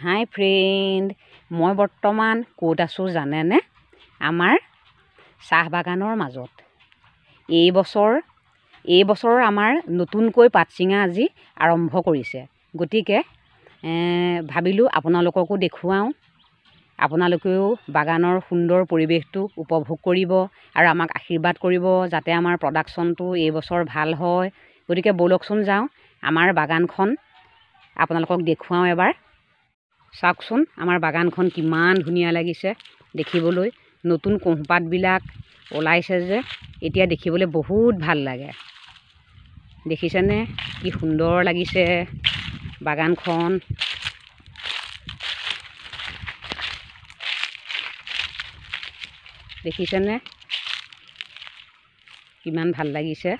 হাই friend, মই বৰ্তমান ক'ত আছোঁ জানেনে? আমাৰ চাহ বাগানৰ মাজত। এই বছৰ আমাৰ নতুনকৈ পাতছিঙা আজি আৰম্ভ কৰিছে। গতিকে ভাবিলোঁ আপোনালোককো দেখুৱাওঁ, আপোনালোকেও বাগানৰ সুন্দৰ পৰিৱেশটো উপভোগ কৰিব আৰু আমাক আশীৰ্বাদ কৰিব যাতে আমাৰ প্ৰডাকশ্যনটো এইবছৰ ভাল হয়। গতিকে ব'লকচোন যাওঁ, আমাৰ বাগানখন আপোনালোকক দেখুৱাওঁ এবাৰ। চাওকচোন আমাৰ বাগানখন কিমান ধুনীয়া লাগিছে দেখিবলৈ। নতুন কোঁহপাতবিলাক ওলাইছে যে, এতিয়া দেখিবলৈ বহুত ভাল লাগে। দেখিছেনে কি সুন্দৰ লাগিছে বাগানখন। দেখিছেনে কিমান ভাল লাগিছে।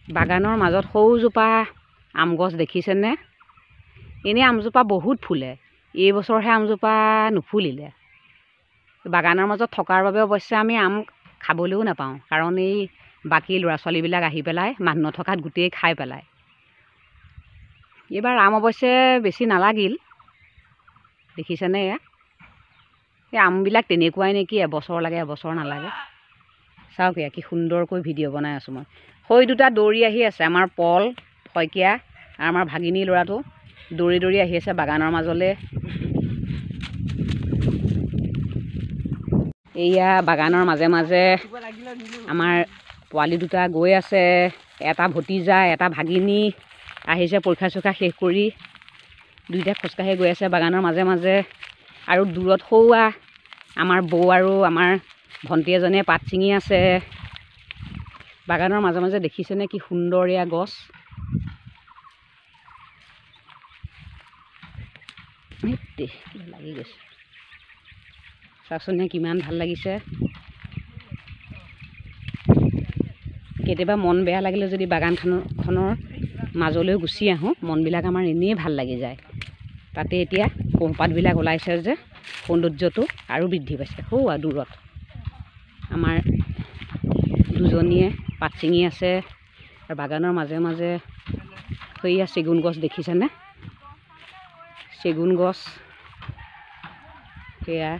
বাগানৰ মাজত সৰুজোপা আম গছ দেখিছেনে? এনেই আমজোপা বহুত ফুলে, এইবছৰহে আমজোপা নুফুলিলে। বাগানৰ মাজত থকাৰ বাবে অৱশ্যে আমি আম খাবলৈও নাপাওঁ, কাৰণ এই বাকী ল'ৰা ছোৱালীবিলাক আহি পেলাই মানুহ নথকাত গোটেই খাই পেলায়। এইবাৰ আম অৱশ্যে বেছি নালাগিল। দেখিছেনে এয়া? এই আমবিলাক তেনেকুৱাই নেকি, এবছৰ লাগে এবছৰ নালাগে। চাওক এয়া কি সুন্দৰকৈ ভিডিঅ' বনাই আছোঁ মই। সৈ দুটা দৌৰি আহি আছে, আমাৰ পল শইকীয়া আৰু আমাৰ ভাগিনী ল'ৰাটো দৌৰি দৌৰি আহি আছে বাগানৰ মাজলৈ। এয়া বাগানৰ মাজে মাজে আমাৰ পোৱালি দুটা গৈ আছে, এটা ভতিজা এটা ভাগিনী আহিছে পৰীক্ষা চৰীক্ষা শেষ কৰি। দুইটা খোজকাঢ়ি গৈ আছে বাগানৰ মাজে মাজে। আৰু দূৰত সৌৱা আমাৰ বৌ আৰু আমাৰ ভণ্টি এজনীয়ে পাত ছিঙি আছে। বাগানৰ মাজে মাজে দেখিছেনে কি সুন্দৰ এয়া গছ। লাগি গৈছে, চাওকচোন কিমান ভাল লাগিছে। কেতিয়াবা মন বেয়া লাগিলে যদি বাগানখনৰ মাজলৈ গুচি আহোঁ, মনবিলাক আমাৰ এনেই ভাল লাগি যায়। তাতে এতিয়া কোঁহপাতবিলাক ওলাইছে যে, সৌন্দৰ্যটো আৰু বৃদ্ধি পাইছে। সৌৱা দূৰত আমাৰ দুজনীয়ে পাত ছিঙি আছে। আৰু বাগানৰ মাজে মাজে সেয়া চেগুন গছ দেখিছেনে? চেগুন গছ সেয়া।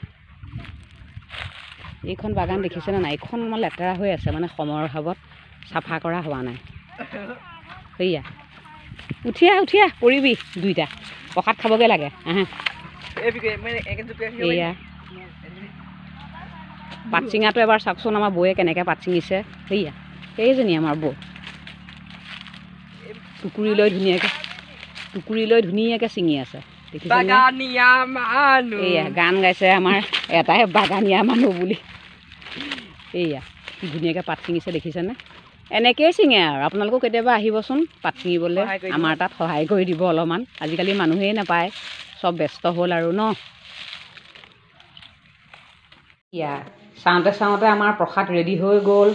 এইখন বাগান দেখিছেনে নাই? এইখন মানে লেতেৰা হৈ আছে, মানে সময়ৰ অভাৱত চাফা কৰা হোৱা নাই। সেয়া উঠি আহ, উঠি আহ, পৰিবি দুইটা, প্ৰসাদ খাবগৈ লাগে। আহা, এয়া পাত ছিঙাটো এবাৰ চাওকচোন, আমাৰ বৌয়ে কেনেকৈ পাত ছিঙিছে। সেয়া সেইজনী আমাৰ বৌ, টুকুৰি লৈ ধুনীয়াকৈ, টুকুৰি লৈ ধুনীয়াকৈ ছিঙি আছে। এইয়া গান গাইছে আমাৰ এটাই, বাগানীয়া মানুহ বুলি। এইয়া কি ধুনীয়াকৈ পাত ছিঙিছে দেখিছেনে? এনেকৈয়ে ছিঙে আৰু। আপোনালোকো কেতিয়াবা আহিবচোন পাত ছিঙিবলৈ, আমাৰ তাত সহায় কৰি দিব অলপমান। আজিকালি মানুহেই নাপায়, চব ব্যস্ত হ'ল আৰু ন। ইয়া চাওঁতে চাওঁতে আমাৰ প্ৰসাদ ৰেডি হৈ গ'ল।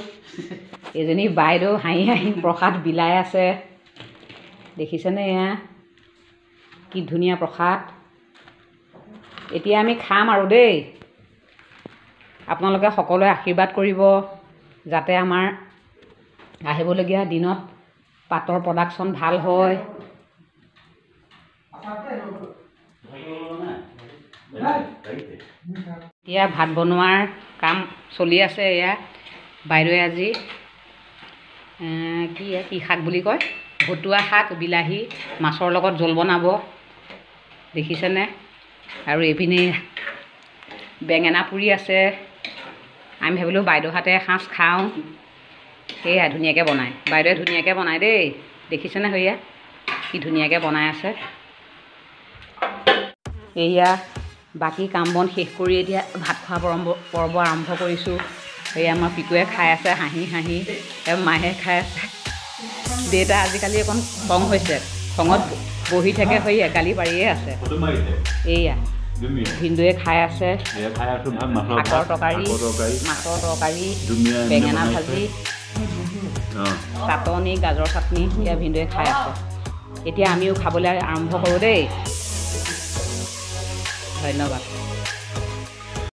এজনী বাইদেউ হাঁহি হাঁহি প্ৰসাদ বিলাই আছে। দেখিছেনে এয়া কি ধুনীয়া প্ৰসাদ। এতিয়া আমি খাম আৰু দেই। আপোনালোকে সকলোৱে আশীৰ্বাদ কৰিব যাতে আমাৰ আহিবলগীয়া দিনত পাতৰ প্ৰডাকশ্যন ভাল হয়। এতিয়া ভাত বনোৱাৰ কাম চলি আছে। এয়া বাইদেৱে আজি কি শাক বুলি কয়, ভতুৱা শাক বিলাহী মাছৰ লগত জোল বনাব। দেখিছেনে? আৰু এইপিনে বেঙেনা পুৰি আছে। আমি ভাবিলোঁ বাইদেউ হাতে এসাঁজ খাওঁ। সেয়া ধুনীয়াকৈ বনায় বাইদেৱে, ধুনীয়াকৈ বনায় দেই। দেখিছেনে সেয়া কি ধুনীয়াকৈ বনাই আছে। এয়া বাকী কাম বন শেষ কৰি এতিয়া ভাত খোৱা পৰ্ব আৰম্ভ কৰিছোঁ। সেয়া আমাৰ পিকুৱে খাই আছে হাঁহি হাঁহি, মায়ে খাই আছে। দেউতা আজিকালি অকণ খং হৈছে, খঙত বহি থাকে, সেয়া গালি পাৰিয়ে আছে। এইয়া ভিনদেউৱে খাই আছে শাকৰ তৰকাৰী, মাছৰ তৰকাৰী, বেঙেনা ভাজি, চাটনি, গাজৰ চাটনি। এয়া ভিনদেউৱে খাই আছে। এতিয়া আমিও খাবলৈ আৰম্ভ কৰোঁ দেই। ধন্যবাদ।